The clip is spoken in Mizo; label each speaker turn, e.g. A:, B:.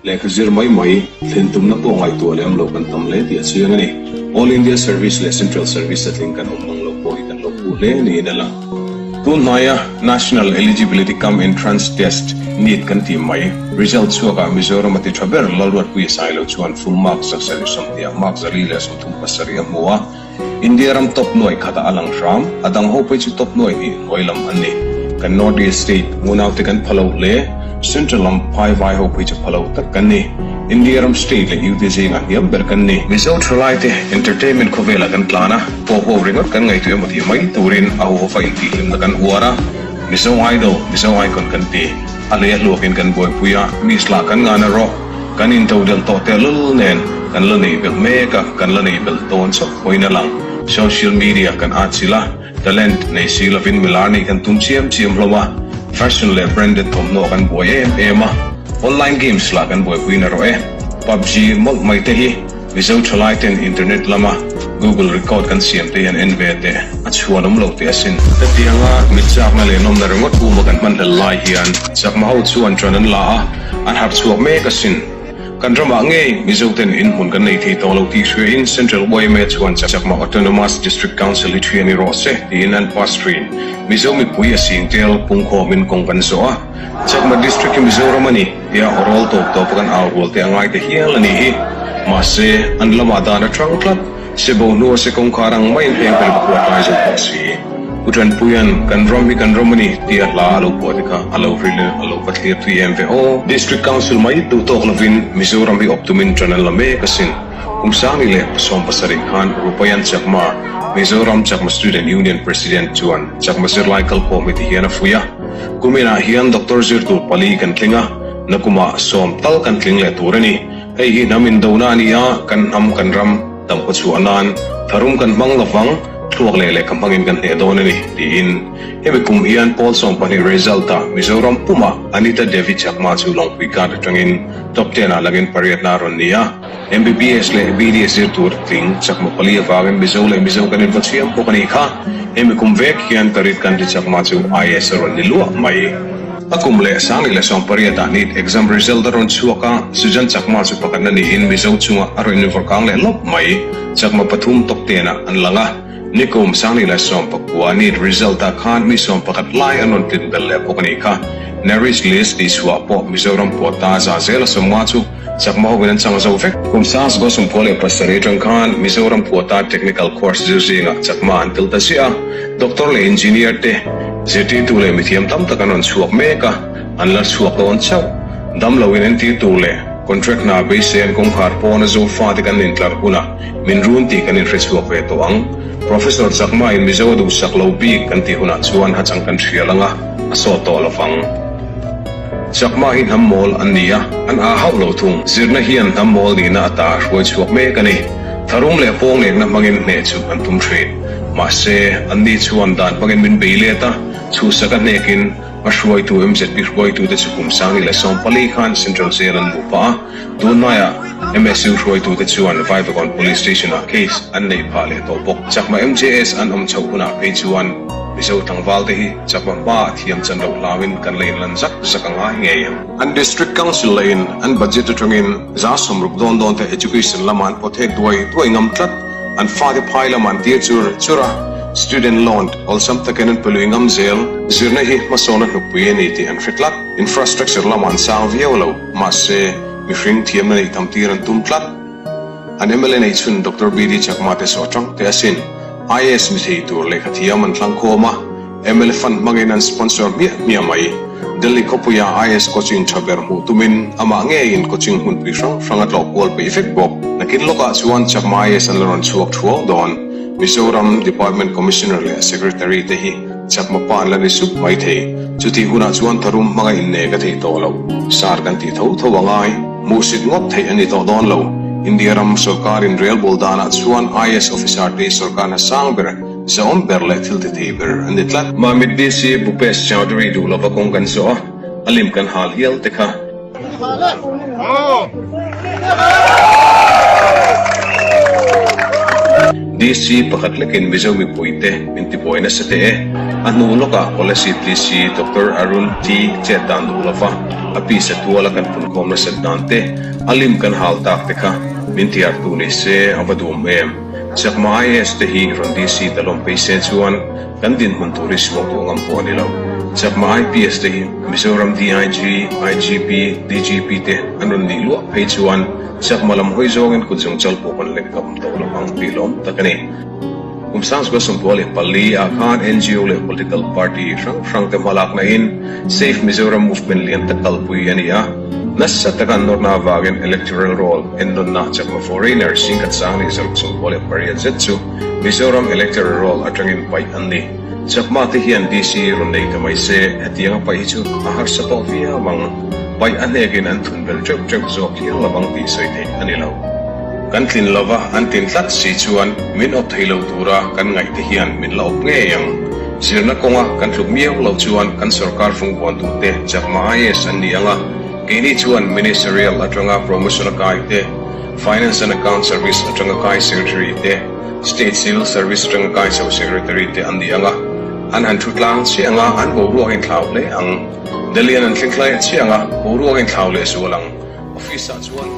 A: Lehkha zir mai mai, thlen tumna pawh ngaihtuah lem lo kan tam hle tih a chiang a ni. All India Service leh Central Service a tling kan awm mang lo pawh hi kan lo phu hle niin a lang. Tun hnaia National Eligibility Cum Entrance Test, NEET kan tih mai, result chhuakah Mizoram a ti tha ber Lalruatpuia Sailo chuan full mark 720 mark 437 a hmu a. India ram top nuai khatah a lang hram, a dang ho phei chu top nuai hnih hnuai lam an ni. Kan North East state unaute kan pha lo hle, Central lam phai vai ho phei chu pha lo tak kan ni. India ram state leh UT zingah hniam ber kan ni. Mizo thalaite entertainment khawvelah kan tlan a, pawh ho ringawt kan ngaihtuah emaw tih mai turin a huhawfa intihhlimna kan uar a, Mizo Idol, Mizo Icon kan ti. A lei a hluakin kan buaipui a, miss lah kan ngana rawh. Kan intodelh tawh tehlul nen kan la nei belh mek a, kan la nei belh dawn chauh pawhin a lang. Social media kan atchilh a, talent nei si lovin milar nih kan tum chiam chiam hlawm a, fashion leh branded thawmhnaw kan buai em em a, online games lah kan buaipui na rawh e. PUBG mawlh mai te hi Mizo thalai ten internet lama Google record kan siam te hian en ve teh a chhuan awm lo teh asin. Hetianga mit chakna leh nawmna ringawt uma kan hman hlel lai hian chakma ho chuan ṭan an la a, an harh chhuak mek asin. Kan ramah ngei Mizo ten inhmun kan nei thei tawh lo tih hriain Central yma chuan Chakma Autonomous District Council hi ṭhian i rawh se tiin an pass ṭhin. Mizo mipui a sing tel pungkhawmin kawng kan zawh a, Chakma District hi Mizoram a ni tia awrawl tawp tawpa kan au rual te a ngai ta hial a nih hi. Mahse, an lamah dan a ṭang tlat. Sebo hnua se kawngkhar ang maiin heng vel ka phuah tlai zo bawk si. Pu Tanpuia'n kan ram hi kan ram a ni tih a hla a lo phuah te kha a lo hril in a lo va thlir thui em ve aw. District Council mai duh tawk lovin Mizoram hi awp tumin ṭan an la mek asin. Kum Sangni leh 70 khan Rupayan Chakma, Mizoram Chakma Student Union President chuan Chakma zirlai kalkhawm hi tihian a fuih a. Kuminah hian Doctor zirtur pali kan tling a, nakumah sawm tal kan tling leh tur a ni. Hei hi hnam indona a ni a, kan hnam kan ram dam khaw chhuah nan tharum kan hmang lovang, thluak leh lehkha hmangin kan hneh dawn a ni, tiin. Hemi kum hian pawl 12 result-ah Mizoram pumah Anita Devi Chakma chu Lawngpui Ghat atangin top ten ah langin pariatna a rawn ni a, MBBS leh BDS zir tur tling Chakma pali avangin Mizo leh Mizo kan inva chhiam bawk a nih kha. Hemi kum vek hian Tarit Kanti Chakma chu IAS a rawn ni luah mai. A kum leh 1018 ah NEET exam result a rawn chhuak a, Sujan Chakma chu pakhatna niin Mizo chungah a rawn invawrkang leh lawp mai. Chakma pathum top ten ah an lang a, nikum 1019 NEET result ah khan mi 11 lai an rawn tlin belh leh bawk a nih kha. Merit list tih chhuah pawh Mizoram quota za zel a 50 chu Chakma hovin an chang zo vek. Kum 1997 atang khan Mizoram quota technical course zir zingah Chakma an tel ta ziah a, doctor leh engineer te, zirtirtu leh mithiam tam tak an rawn chhuak mek a, an la chhuak dawn chauh. Dam loin entir tur leh contract hna beisei an kawngkhar pawn a zo fate kan intlar hunah min run tih kan inhre chhuak ve tawh ang. Professor Chakma in Mizo a duhsak lo bik kan tih hunah chuan hachang kan hrial ang a, a sawt tawh lovang. Chakma hi hnam mawl an ni a, an aa hauh lo thung. Zirna hian hnam mawl nihna ata a hruai chhuak mek a ni. Tharum leh pawnglekna hmangin hneh chu an tum thin. Mahse, anni chuan dan hmangin min bei let a, chhuhsak a hnekin a hruaitu MZP hruaitute chu kum 2014 khan Central Jail an luh pah a, tunhnaiah MSU hruaitute chuan Vaivakawn Police Station-ah case an neih phah leh tawh bawk. Chakma MJS an awm chhoh hunah phei chuan Mizo tlangvalte hi Chakma hmaah thiam chan loh hlauin kan la inlan zak zak a ngai ngei ang. An District Council lahin an budget atangin 60% dawn dawn te education lamah an pawthek duai duai ngam tlat. An fate phai lamah an tir chur chur a, student loan awlsam takin an pe lui ngam zel. Zirna hi hmasawn a hnukpui a ni tih an hre tlat. Infrastructure lamah an sang viau lo, mahse mihring thiamna neih tam tir an tum tlat. An mla nei chhun Doctor BD Chakma te saw tang teh asin. IAS ni thei tur lehkha thiam an thlang khawm a, mla fund hmangin an sponsor hmiah hmiah mai. Delhi khawpuia IAS coaching tha ber hmuh tumin amah ngeiin coaching hmunpui hrang hrang a tlawh kual peih vek bawk. Nakin lawkah chuan Chakma IAS an la rawn chhuak thuau dawn. Mizoram Department Commissioner leh Secretary te hi Chakma pa an la ni sup mai thei. Chutih hunah chuan tharum hmanga inne ka thei tawh lo. Sar kan tih tho tho a ngai. Hmuhsit ngawt theih a ni tawh dawn lo. India ram sorkar in relbawl danah chuan IAS officer te hi sorkar hna sang ber, zahawm ber leh thil ti thei ber an ni tlat. Mamit DC Bhupesh Chaudhary duh lova kawng kan zawh a, a lim kan hal hial te kha. DC pakhat lekin Mizo mipuite min tibuai nasa teh e. A hnu lawkah Kolasib DC Doctor Arun T chet dan duh lova. a pisa tuala kan punkhawm nasat dan te, a lim kan hal tak te kha min tiartu ni se a va duhawm em. Chakma IAS te hi rawn DC ta lawm phei se chuan kan dinhmun tur hi suangtuah ngam pawh a ni lo. Chakma IPS te hi Mizoram DIG, IGP, DGP te an rawn nih luah phei chuan Chakma lam hawi zawngin kut zung chal pawh kan lek ngam tawh lo ang tih lawm tak a ni. Kum 1994 ah khan ngo leh political party hrang hrang te hmalakna in Save Mizoram Movement lian tak kalpui a ni a. Nasa taka an nawrna avangin electoral roll ennawnna Chakma foreigner singkhat sang leh 68 zet chu Mizoram electoral roll atangin paih an ni. Chakma te hian DC rawn nei ta mai se, hetianga paih hi chu a harsa tawh viau ang. Paih a hnekin an thun belh teuh teuh zawk hial lovang tih sawi theih a ni lo. Kan tlin lova an tlin tlat si chuan min awp thei lo tura kan ngaih te hian min la awp ngei ang. Zirna kawnga kan tluk miau loh chuan kan sorkar fungvuan duhte Chakma IAS an ni ang a, keini chuan Ministerial atanga promotion a kai te, Finance and Account Service atanga kai Secretary te, State Civil Service atanga kai chho Secretary te an ni ang a, an han thu tlang chiah ang a, an boruak a inthlau hle ang. Delhi an an thleng thlai chiah ang a, boruak a inthlau lehzual ang. Office ah chuan.